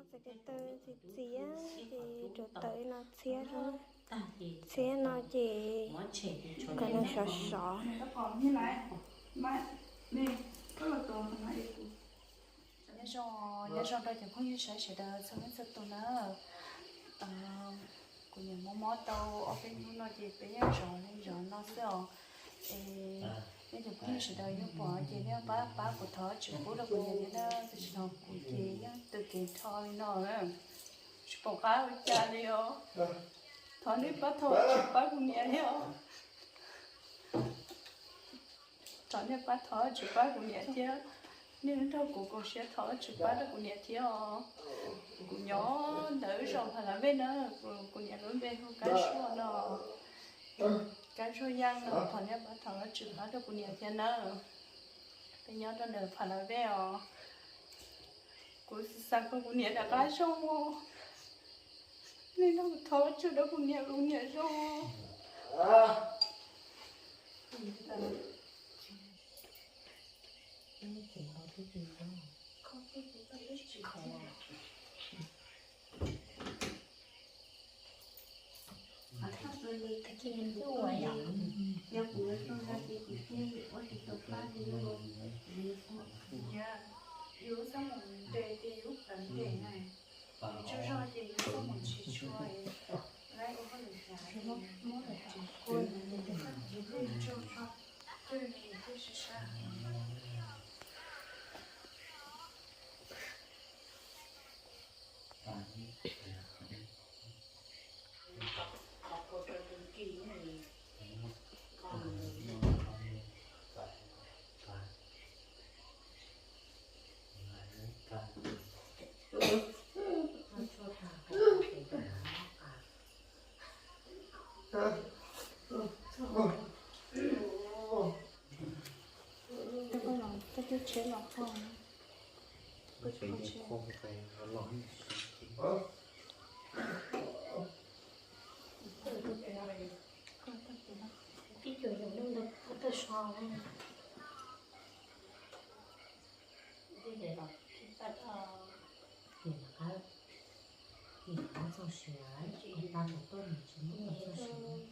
Txiv ko taw txiv txiv ces rau tawm no txhiab, txhiab no ces kom nws sov sov. Nyob zoo, nyob zoo rau cov phooj ywg saib sawv daws txhua leej txhua tus na. Kuv niam mob mob tau ob peb hnub no ces peb yeej zov li zov no xwb os. Es nej cov phooj ywg sawv daws yeej pom ces nej pab pab kuv thov tsis pub rau kuv niam thiab na, tam sim no kuv ces yeej tws kev nrho li no na, tsis pom qab ua cas li os. Thov nej pab thov tsis pab kuv niam thiab os. Thov nej pab thov tsis pab kuv niam thiab, nej nrog kuv koom siab thov tsis pab rau kuv niam thiab os. Kuv nyob ntawm zos Pha La Vej na, kuv niam lub npe hu Kab Zuag no. Kab Zuag Yaj no, thov nej pab thov tsis pab rau kuv niam thiab na. Peb nyob rau ntawm Pha La Vej os. Kuv xav kom kuv niam rov qab zoo os. Nej nrog kuv thov tsis rau kuv niam, kuv niam zoo os. Yus xav mus nres ces yus hlawv nres na, yus tsaug zog ces yus txhob mus tsis tshua, laib ua hauj lwm hnyav, yus tsaug zog, twb yus twb sib sab. Ib co yus lub ntawd puag tawj so, ib co los txij paj daj, niam qab, niam qab txoj sia, niam qab txoj sia,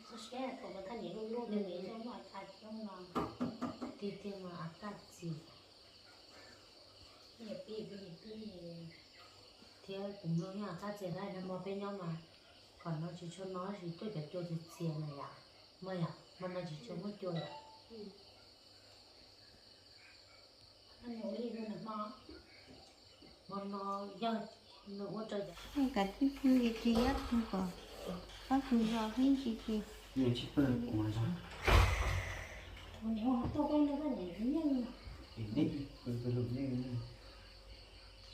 txoj sia thaum ub thaj niam lub lub nws muaj a kaj coob no, tiag tiag mas a kaj txias. Niam pib, niam pib thiab kuv mloog yeej a kaj txias na, nag hmo peb nyob mas qhov no tsis tshua no, tsis tuaj cov cua txias txias na yom, hmo yom, hmo no tsis tshua muaj cua yom. Hmo no yog nws ua rau kav tsij pw ces tsis yog pw kom pab pw zos xwb tsis tsis.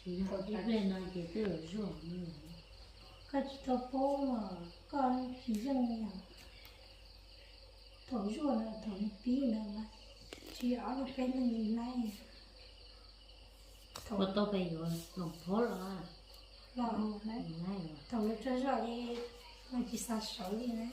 Tsis yog ib pliag no ces twb yuav zuag. Koj tsis tau paub los koj tsis yeej li os. Thaum zuaj no thaum nws pib ntawd mas tsis yog ob leeg peb leeg li na. Thaum tau pes yuav Loos Phob los, los thaum yuav tsaug zog li mas tsis xav sawv li na.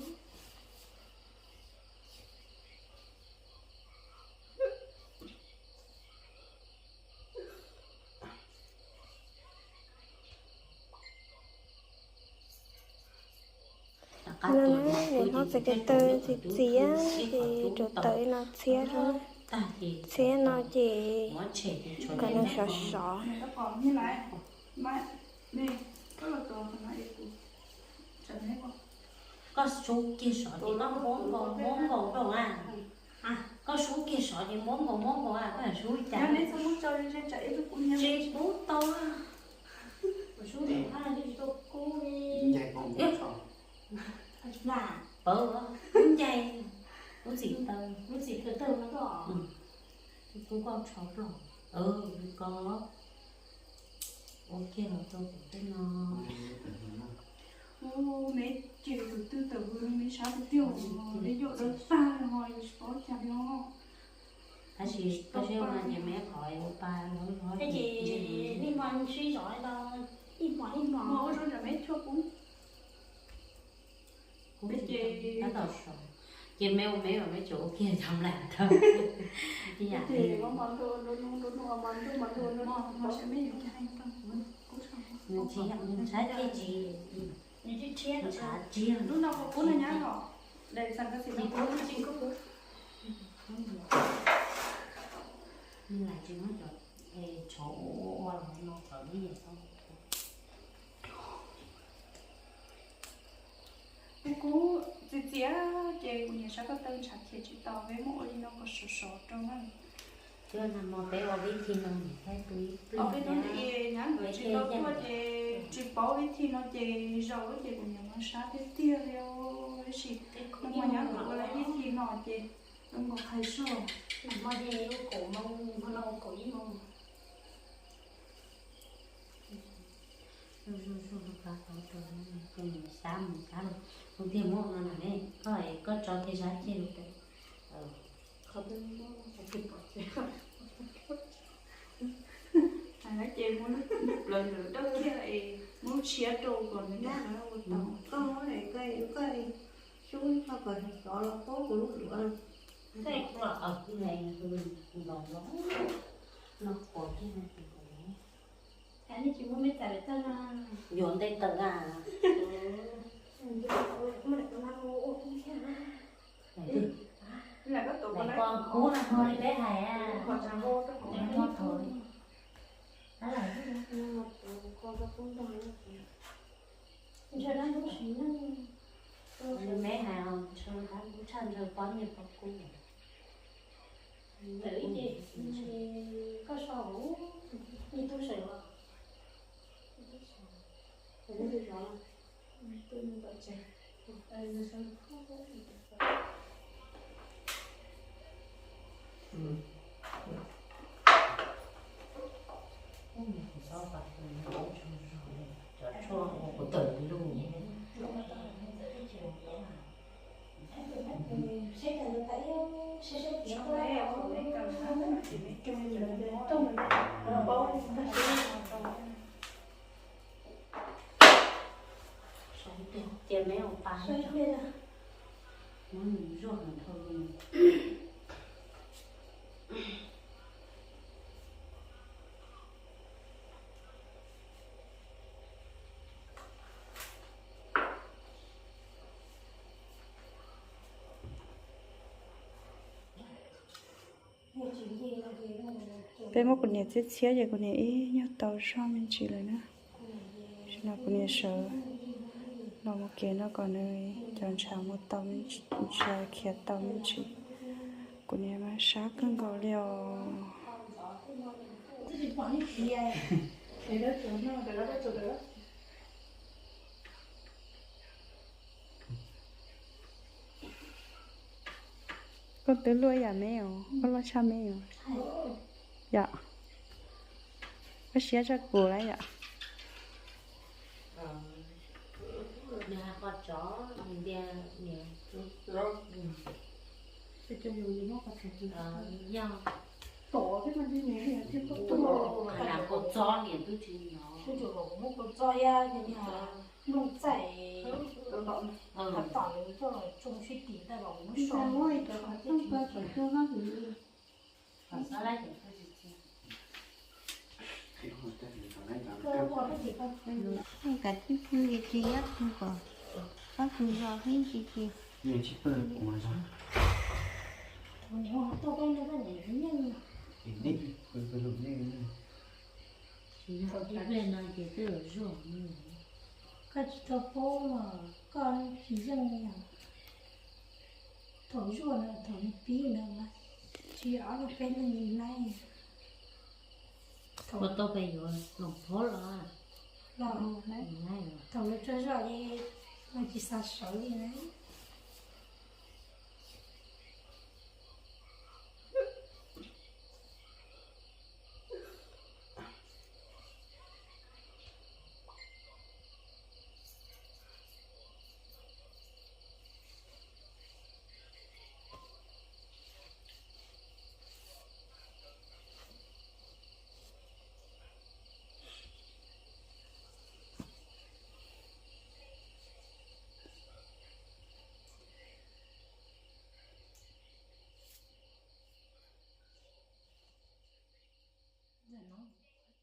Nim no txiv ko taw txiv txiv ces rau tawm no txhiab, txhiab no ces kom nws sov sov. Koj sub kiag sov ces koj muab nkaus muab nkaus rau a. Koj sub kiag sov ces muab nkaus muab nkaus a, koj sub li cas? Tsis pub tau. Sub tau kub li. Pawv, kub ncaig, kub txim taw, kub txim taw taw no koj. Kub koj tsho ploog, koj ua kiag los rau kuv tej no. Me ces tus twg tawm hws me sab tus twg, me yaum dawb tag li ho yus tsis paub cas li os. Tab sis koj siab mas ces me qhov ua pa los ces nej hmo sib zov tau ib hmos ib hmos ua zoo tsam me chua kub. Kub ces tab tom sov, ces me ua me ua me cov ua kiag cov nplam thawj. Ces mos mos ntuj ntuj ntuj mos ntuj mos ntuj ntuj mos sab me yuav kiag hais tau kub. Ntshav ces tsis, ntshav tsis, lub no kuv pub no nyab los, daim xas kas xim no kuv tsis kub. Nws lam tsis muab cov tshauv ua ua los no kom lub yam tau. Kuv kub txias txias ces kuv niam sab ko taw ntshav khiav tsis tau, peb muab ua li no kom sov sov rau na. Coj nag hmo peb ua vib thib no, ua vib thib no ces nyab nkawd tsis tau tuaj ces tsis paub vib thib no ces zaum lub ces kuv niam mas sab tiag tiag li. Tab sis nag hmo nyab nkawd ua lawm vib thib no ces zoo nkaus qhais zog. Nag hmo ces kaum moos, hmo no kaum ib moos. Zoo zoo zoo, qab qab rau, mus sab mus sab los, kuv thiaj muab no na ne, koj koj tso kiag sab ceg rau. Qhov twg muab, qhov twg pom ces muab lub plawv ntawd dawb kiag es muab lub tshiab rau kom nws ua tau. Koj muab koj xub koj kom sov los pab kuv lub duav. Koj los los los no pom kiag no. Yuav ntej tawm a. Daim pog kub no ho li peb hais a. Daim pog thaum li. Ntshe dab ntub siv neeg. Li peb hais os, ntshe dab ntub tshaj ntshe poj niam pog kub. Ntawm ib ce koj so hauv, ib tub sawv los. Cov tshuaj ua kuv tawm lug. Cia meb ua pa, muab nws zuaj heev dhau. Peb muab kuv niam txiab txhiab ces kuv niam ib nyuag tau zog me ntsis lawm na. Tam sim no kuv niam sawv los mus kev no kom nws cov ntshav mus tau, ntshav khiav tau me ntsis. Kuv niam mas sab kawg nkaus li os. Koj twb luaj yam me os, koj loj tshaj me os. Yom, koj siab tshaj kuv lawm yom. Yog, qhov nas kua txob niam twb tsis hnov. Nplooj txaij los tom lawv tuaj los tsoo sib tim tag los kuv muab so. Kav tsij pw li tsis nyob pw kom pab pw zos heev tsis ces. Tsis yog ib pliag no ces twb yuav zuaj. Koj tsis tau paub los koj tsis yeej li os. Thaum zuaj no thaum nws pib no mas tsis yog ob leeg peb leeg li na. Thaum tau pes yuav los phob los, los thaum lawv tsaug zog li, los tsis xav sawv li na. Ntawm no,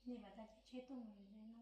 nej lam tag tsheb tuaj mus.